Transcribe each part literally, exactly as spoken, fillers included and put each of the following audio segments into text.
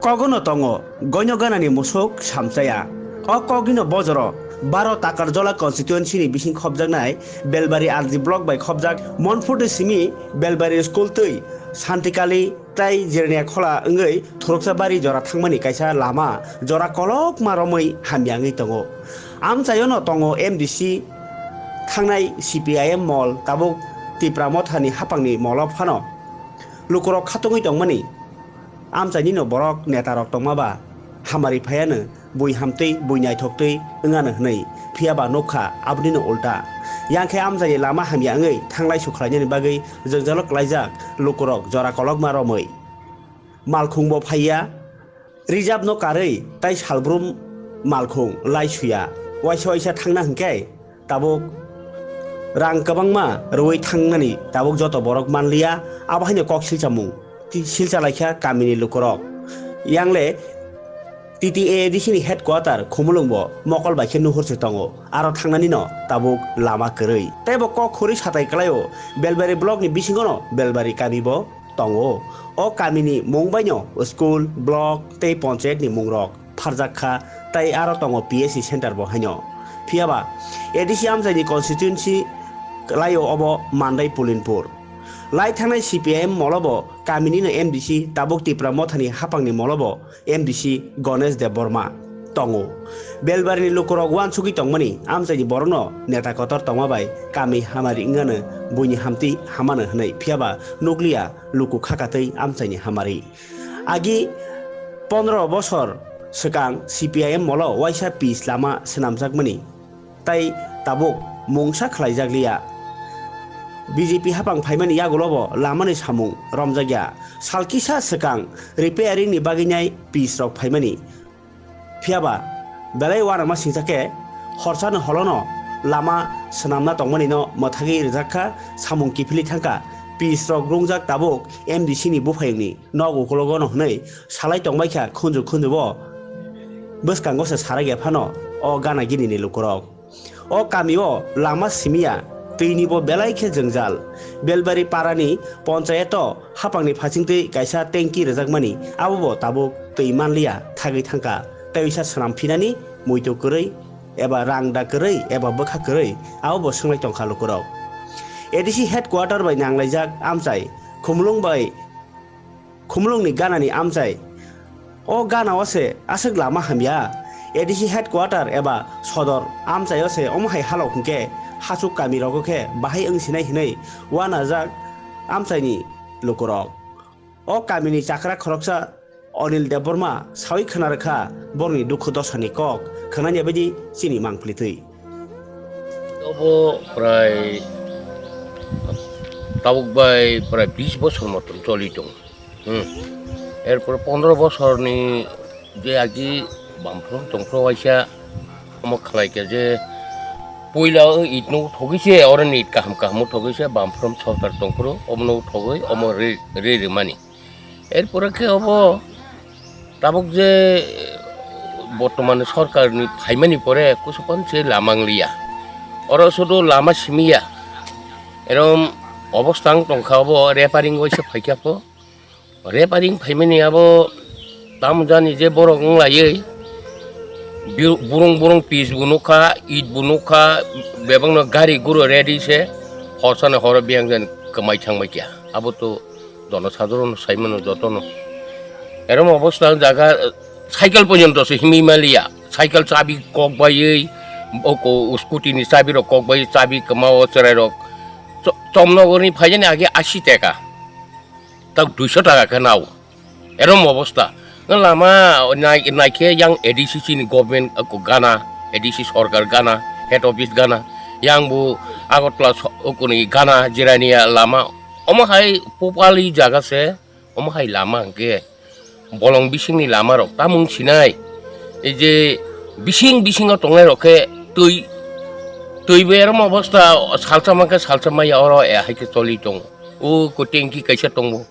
Kogono tongo, goino ganani musuk samchaya. O kogino bojoro, baro Takarjola constituency ni bising khobjaknai, Belbari R D block bai khobjak, Monphuti simi Belbari school twi Santikali tai Jirania khola wngwi Thuruksa bari jora thangmani kaisa lama jora kolokma romwi hamya wngwi tongo. Amchaiono tongo M D C thangnai C P I M mol, tabuk Tipra Mothani hapangni molo phano lukurok khatungwi tongmani. Amchainino borok netarok tongma ba hamari phaiano bui hamtwi bui naithoktwi wngano hwnwi, phiya ba nukha abonino ulta. Yang khe amchaini lama hamya wngwi thanglai sukhlainani bagwi jwngjalo klaijak lukurok jora kolokma romwi. Malkhungbo phaiya, reserve no karwi tai salbrum malkhung lai suya, waisa waisa thangna hwnkhe tabuk rang kwbangma rwui thangnani tabuk joto borok manliya, abo haino kok silchamung ti-, silcha laikha kamini lukurok. Yangle T T A A D C ni headquarter Khumulwng bo mokol bai khe nuhur se tongo, aro thangnani no tabuk lama kwrwi. Tei bo kok khuri satai kwlaio, Belbari block ni bisingo no Belbari kami bo tongo. O kamini mung baino school, block tei ponchayat ni mungrok pharjak kha, tei aro tongo P S C center bo haino. Phiya ba A D C amchaini constituency kwlaio obo Mandai Pulinpur. Lai thangnai C P I M molo bo kamini no M D C tabuk Tipra Mothani hapangni molo bo M D C Ganesh Debbarma tongo. Belbarini lukurok uansugwi tongmani amchaini borokno neta kotor tongma bai kami hamari wngano buini hamtwi hamano hwnwi, phiya ba nukliya luku khakatwi amchaini hamari. Agi pondro bosor swkang C P I M molo waisa pis lama swnamjakmani, tai tabuk mungsa khlaijakliya. B J P hapang phaimani yagulo bo lamani samung romjakya. Sal kisa swkang repairing ni bagwi nai pis rok phaimani. Phiya ba belai uanama singcha khe, horsano holono lama swnamna tongmani no mwthagwi rwjak kha, samung kiphilwi thang kha, pis rok rungjak tabuk M D C ni buphayungni nok ukulogo no hwnwi salai tongbai kha khunju khunju bo bwskango se sarak ya phano o gana gini ni lukurok. O kamio lama simiya, twini bo belai khe jwngjal. Belbari parani ponchayato hapangni phachingtwi kaisa tanki rwjakmani, abo bo tabuk twi manliya, thagwi thangkha. Tei wisa swnam phinani muitu kwrwi eba rang da kwrwi eba bwkha kwrwi, abo bo swnglai tongkha lukurok. A D C headquarter bai nanglaijak amchai, Khumulwng bai Khumulwngni ganani amchai. O ganao se aswk lama hamya. A D C headquarter eba sodor amchaio se omo hai halok hwnkhe hachuk kami rogo khe bahai wng sinai hinwi uanajak amchaini lukurok. O kamini chakra khoroksa Anil Debbarma sawi khna rwkha borokni dukhu dosani kok khwnani baidi chini mangpli twi. Obo prai tabuk bai prai bis bosor moton choli tong. Hmm. Erpor pondro bosorni je agi bamphrom tongphro waisa omo khlai khe je puila o it no thogwi se, oro ni it kaham kaham o thogwi se bamphrom sorkar tongphro omo no thogwi omo re, re rwmani. Erpore khe obo tabuk je bortoman sorkar ni phaimani pore kusupon se lama wng liya. Oro sudu lama simi ya. Erom obosta wng tongkha obo repairing waisa phaikha pho. Repairing phaimani abo tamo jani je borok wng laiwi bi-, burung burung pis bo nukha, it bo nukha, bebakno gari guro ready se, horsani horo biyang jani kwmai thangbai kha. Abo to jono sadharono saimano jotono. Erom obosta jaga, eh, cycle porjonto se himwi maliya. Cycle chabi kok baiwi, oko scooty ni chabi rok kok baiwi, chabi kwmao chwrai rok. Cho-, Chomnogor ni phaijani age asi taka. Tak duiso taka khe nao. Erom obosta. Lama nai-, naikhe yang A D C chini government, oko gana, A D C sorkar gana, head office gana. Yang bo Agartala so-, okoni gana, Jirania lama. Omo hai popali jaga se, omo hai lama hwnkhe bolong bisingni lama rok tamung sinai. Ei je bising bisingo tongnai rok khe twi, twi bo erom obosta salsa mankhe salsa maya oro hai khe choli tongo. O ko tanki kaisa tongo.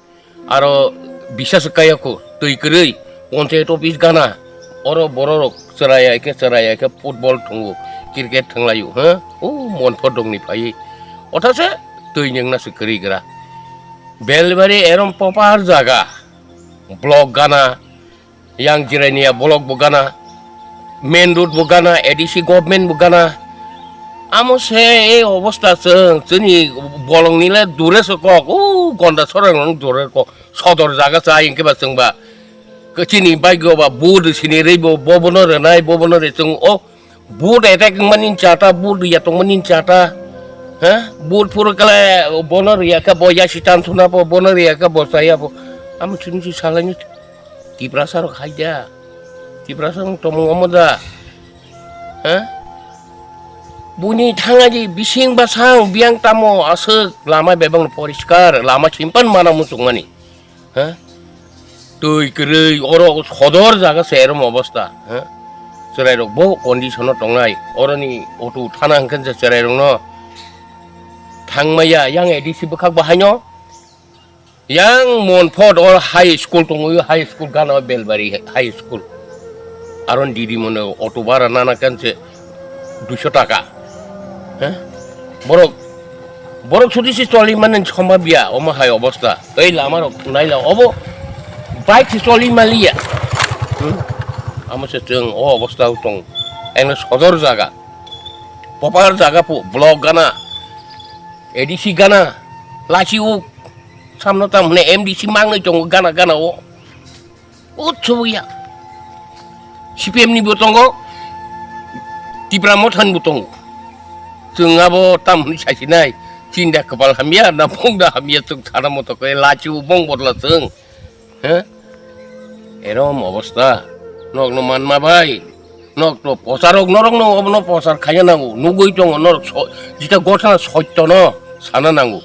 Aro bisas kaya ko twi kwrwi, ponchayat office gana, oro bororok chwraya khe, chwraya khe football thwngo, cricket thwnglaio, ha? O Monphodongni phaiwi. Othase twi nengna se kwrwi gra. Belbari erom popar jaga, block gana, Yang Jirania block bo gana, main road bo gana, A D C government bo gana. Amo se ei obosta chwng, chini bolong nile dure se kok, u gonda sorang dure kok, sodor jaga cha, ayang khe ba chwng ba. Chini bike ba, bu sini rei bo, bo bono renai, bo bono re chwng o. Vote attack wngmani chata, vote riya tongmani chata, ha? Vote phuru kale bono riya khe bo yasi tan suna bo, bono riya khe bo chaya bo. Amo chini si salai ni Tiprasa rok hai da. Tiprasa rok tomung omo da. Ha? Buni thanga di bising basang biang tamo aswk lama bebang poriskar, lama simpan mana muchungmani. Ha? Twi kwrwi, oro sodor jaga se erom obosta, ha? Chwrairok bo condition o tongnai, oroni auto thana hwnkhe je chwrairokno thangmaya, yang A D C bwkhak bo haino, yang Monpot or high school tongo, high school gana Belbari high school. Aron didi mone auto bara nana kan se duiso taka. He? Borok, borok sudi si choli mani somba biya, omo hai obosta. Ei lama rok naila obo bike si choli maliya. Hmm? Amo se chwng o obosta tong. Eno sodor jaga. Popar jaga po, block gana. A D C gana. Lachi o samno tam hone M D C mangnoi tongo gana gana o. Utsuya. C P M ni bo tongo, Tipra Motha ni bo tongo. Chwng abo tam hwnwi saisinai, chinda kwpal hamya na phungda hamya chwng sana moto khe lachi o bong bodla chwng. He? Erom obosta. Nok no manma bai. Nok to posarok norok no obono posar khaya nango. Nugui tongo norok so-, jita gotha sotto no sana nango.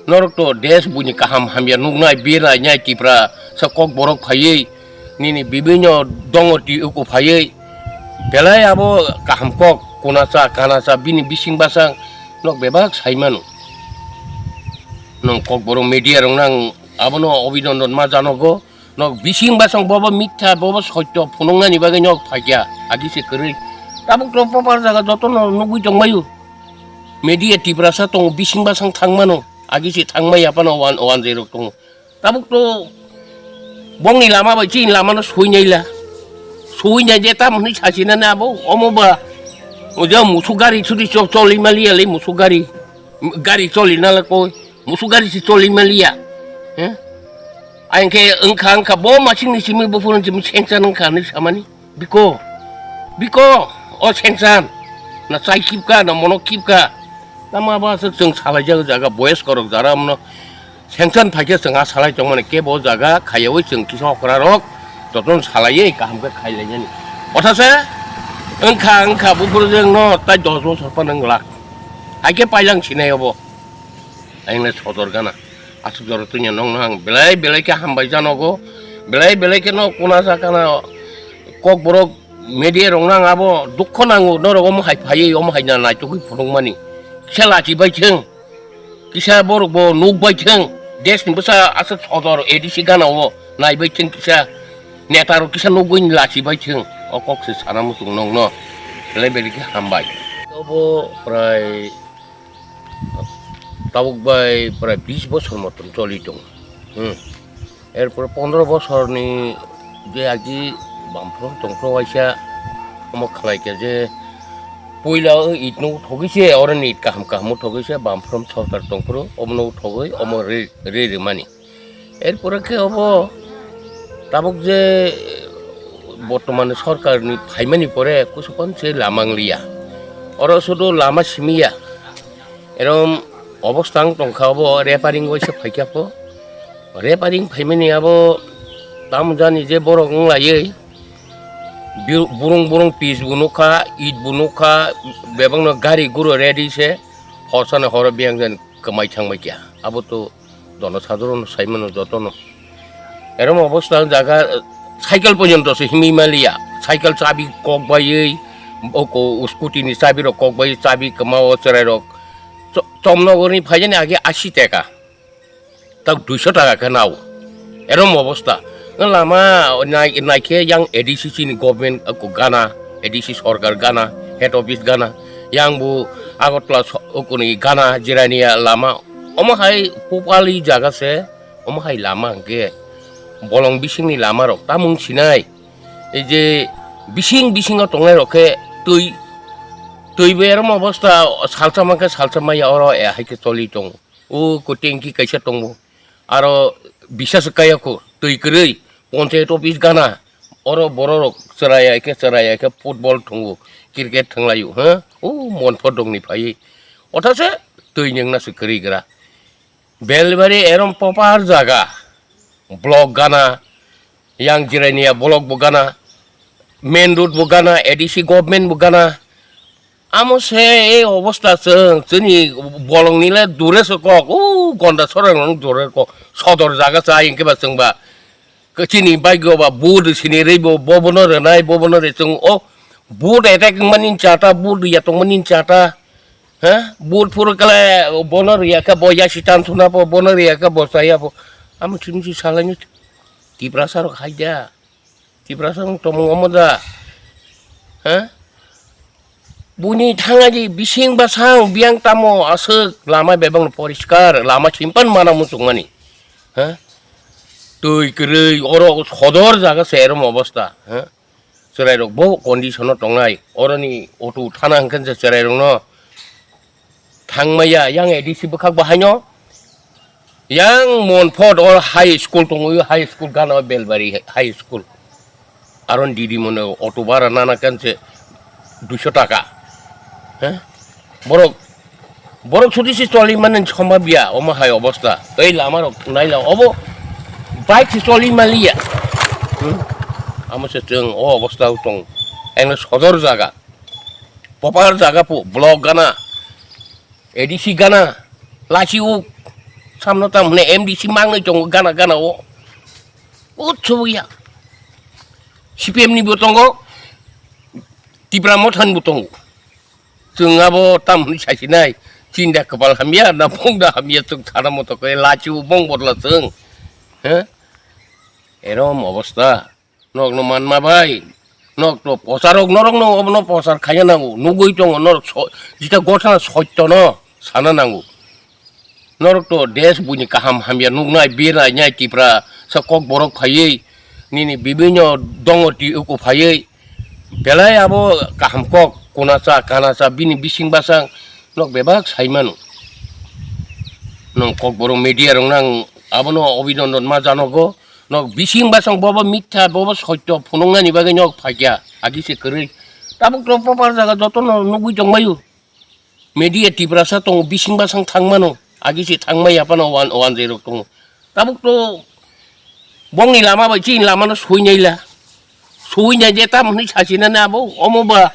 Norok to desh buini kaham hamya nuknai, birnai, nyai Tipra sa Kokborok phaiwi, nini bibinyo dongo ti uku phaiwi, belai abo kaham kok, kuna sa, kana sa, bini bising basang nok bebak sai mano. Nong Kokborok media rok nang abono Abhinandan ma janogo. Nok bising basang bobo mitha, bobo sotto phunuknani bagwi nok phaikya, agi se kwrwi. Tabuk to popar jaga jotono nugui tongbaio. Media Tiprasa tongo, bising basang thangmano, agi se thangmaya phano wan, wan jerok tongo. Tabuk to bongni lama bai chini lamano sui naila. Sui nai je tam hwnwi sasinani abo, omo ba. Oja musuk gari sudi cho-, choli maliya le musuk gari. Gari choli nala koi, musuk gari si choli maliya. He? Ayang khe wngkha, wngkha, bo masingni simi buphuru simi sengchan wngkha hinwi samani. Biko, biko, o sengchan. Na chai kipka, na mono kipka. Tamo abo aswk chwng salaijak jaga boyes korok jara mano. Sengchan phaikhe chwng a salai tongmani kebo jaga khayaui chwng kisa okrarok jotono salaiwi kaham khe khailainani. Othase wngkha, wngkha buphuru jengno tai dos bosor phano wng glak. Haikhe pailang sinai obo. Ang le sodor gana. Aswk jora tongya nokno ang belai belai khe hambai janogo. Belai belai khe no kuna sa kana Kokborok media rokno ang abo dukho nango, norok omo hai phaiwi omo hai na naitugwi phunukmani. Kisa lachi bai thung. Kisa borok bo nuk bai thung. Desh ni bwsa aswk sodor A D C gana o nai bai thung kisa. Neta rok kisa nugwi lachi bai thung. O kok se sana muchung nokno. Belai belai khe hambai. Obo prai Tabuk bai prai bis bosor moton choli tongo. Hmm. Erpor pondro bosorni je agi bamphrom tongphro waisa omo khlai khe je puila o it no thogwi se, oro ni it kaham kaham o thogwi se, bamphrom sorkar tongphro omo no thogwi omo re, re, remani. Erpore khe obo tabuk je bortoman sorkarni phaimani pore kusukon se lama wngliya. Oro sudu lama simiya. Erom obosta wng tongkha obo repairing waisa phaikha pho. Repairing phaimani abo tamo jani je borok wnglaiwi bi-, burung burung pis bo nukha, it bo nukha, bebakno gari guro ready se, horsani horo biyang jani kwmai thangbai kha. Abo to Dono sadhoro no sai mano joto no. Erom obosta jaga, cycle porjonto se himwi maliya. Cycle chabi kok baiwi, oko scooty ni chabi rok kok baiwi, chabi kwma o chwrai rok. Cho-, Chomnogor ni phaijani age asi taka. Tak duiso taka khe nao. Erom obosta. Lama nai, naikhe yang A D C chini government oko gana, A D C sorkar gana, head office gana. Yang bo Agartala so-, okoni gana jiraniya lama. Omo hai pupali jaga se, omo hai lama hwnkhe Bolong bisingni lamarok tamung sinai. Ei je bising bisingo tongnairok khe twi, twi bai erom obosta salsa mankhe salsa maya oro, eh, hai khe choli tongo. O ko tengki kaisa tongo. Aro bisas kaya ko twi kwrwi, ponchayat office gana. Oro bororok chwraya khe chwraya khe football thwngo, cricket thwnglaio, ha? O Monphodokni phaiwi. Othase twi nwngna se kwrwi gra. Belbari erom popar jaga. Block gana, yang Jirania block bo gana, main road bo gana, A D C government bo gana. Amo se ei obosta chwng, chwngni bolongni le dure se kok, o Gonda Sorang dure kok, sodor jaga cha hingke ba chwng ba. Chini bike o ba vote sini rwi bo, bo bono rwnai, bo bono rwi chwng o vote attack wngmani chata, vote ya tongmani chata. Ha? Vote phuru kale bono rwi ya khe bo ya si tan suna po, bono rwi ya khe bo chaya po. Amo chini si salai ni Tiprasa rok hai da. Tiprasa rok tomung omo da. Ha? Buni thangani bising basang biyang tamo aswk lama bebak no poriskar, lama simpan mana muchung mani. Ha? Twi kwrwi oro sodor jaga se erom obosta. Ha? Chwrairok bo condition o tongnai. Oroni auto thana hwnkhe je chwrairokno thangmaya yang A D C bwkhak bo haino. Yang Monphodok high school tongo, high school gana Belbari high school. Aron didi mone auto bara nana kan se duiso taka. He? Borok, borok sudi si choli mani soma biya, omo hai obosta. Tei lama rok naila obo bike si choli maliya. Hmm? Amo se chwng o obosta tong. Engno sodor jaga. Popar jaga po, block gana. A D C gana, lachi o, samno tam hwnwi M D C mangnwi tongo gana gana o. O chubuya. C P M ni bo tongo, Tipra Motha ni bo tongo. Chwng abo tam hwnwi sasinai, chinda kwpal hamya, na phungda hamya chwng sana moto khe lachi o bong bodla chwng. He? Erom obosta. Norokno manma bai, norokno pocharok, norokno obono pochar khaina nango, nugwi tongo, norok so-, jita gotha sottono sana nango. Norokto desh buini kaham hamya nuknai, bernai, nyai Tipra sa Kokborok phaiwi, nini bibinyo dongo ti uku phaiwi, belai abo kaham kok, kunasa, kanasa, bini bising basang, nok bebak saimano. Nong Kokborok media rok nang abono obinondon ma janogo. Nok bising basong bobo mitha, bobo sotto phunuknani bagwi nok phaikya, agi se kwrwi. Tabuk to popar jaga jotono nugwi tongbaio. Media Tiprasa tongo, bising basong thangmano, agi se thangmaya phano wan, wanjwi rok tongo. Tabuk to bongni lama bai chini lamano suinaila. Suinai je tam hwnwi sasinani abo, omo ba,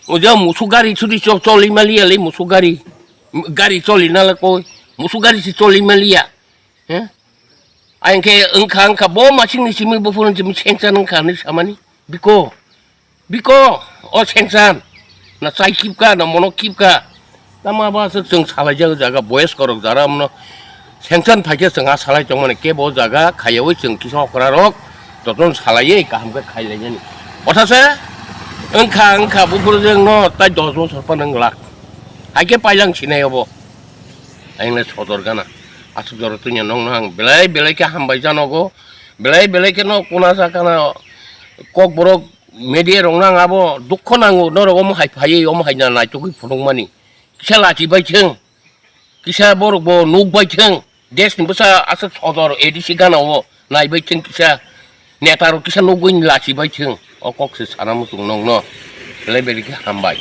o je musuk gari sudi cho-, choli maliya le musuk gari. Gari choli nala koi, musuk gari si choli maliya. He? Ang khe wngkha, wngkha, bo masingni simi buphuru simi sengchan wngkha hinwi samani. Biko, biko, o sengchan. Na chai kipka, na mono kipka. Tamo abo aswk chwng salaijak jaga, boyes korok jara mano. Sengchan phaikhe chwng a salai tongmani, kebo jaga khayaui chwng kisa okra rok, jotono salaiwi kaham khe khailainani. Othase, wngkha, wngkha, buphuru jengno tai dos bosor phano wng lak. Haikhe pailang sinai obo. Ang le sodor gana. Aswk jora twinya nokno ang belai belai khe hambai janogo. Belai belai khe no kuna sakana Kokborok media rokno ang abo dukho nango, norok omo hai phaiwi omo hai na naitugwi phunukmani. Kisa lachi bai thung. Kisa borok bo nuk bai thung. Desh ni bwsa aswk sodor A D C gana o nai bai thung kisa. Neta rok kisa nugwi lachi bai thung. O kok se sana muchung nokno. Belai belai khe hambai.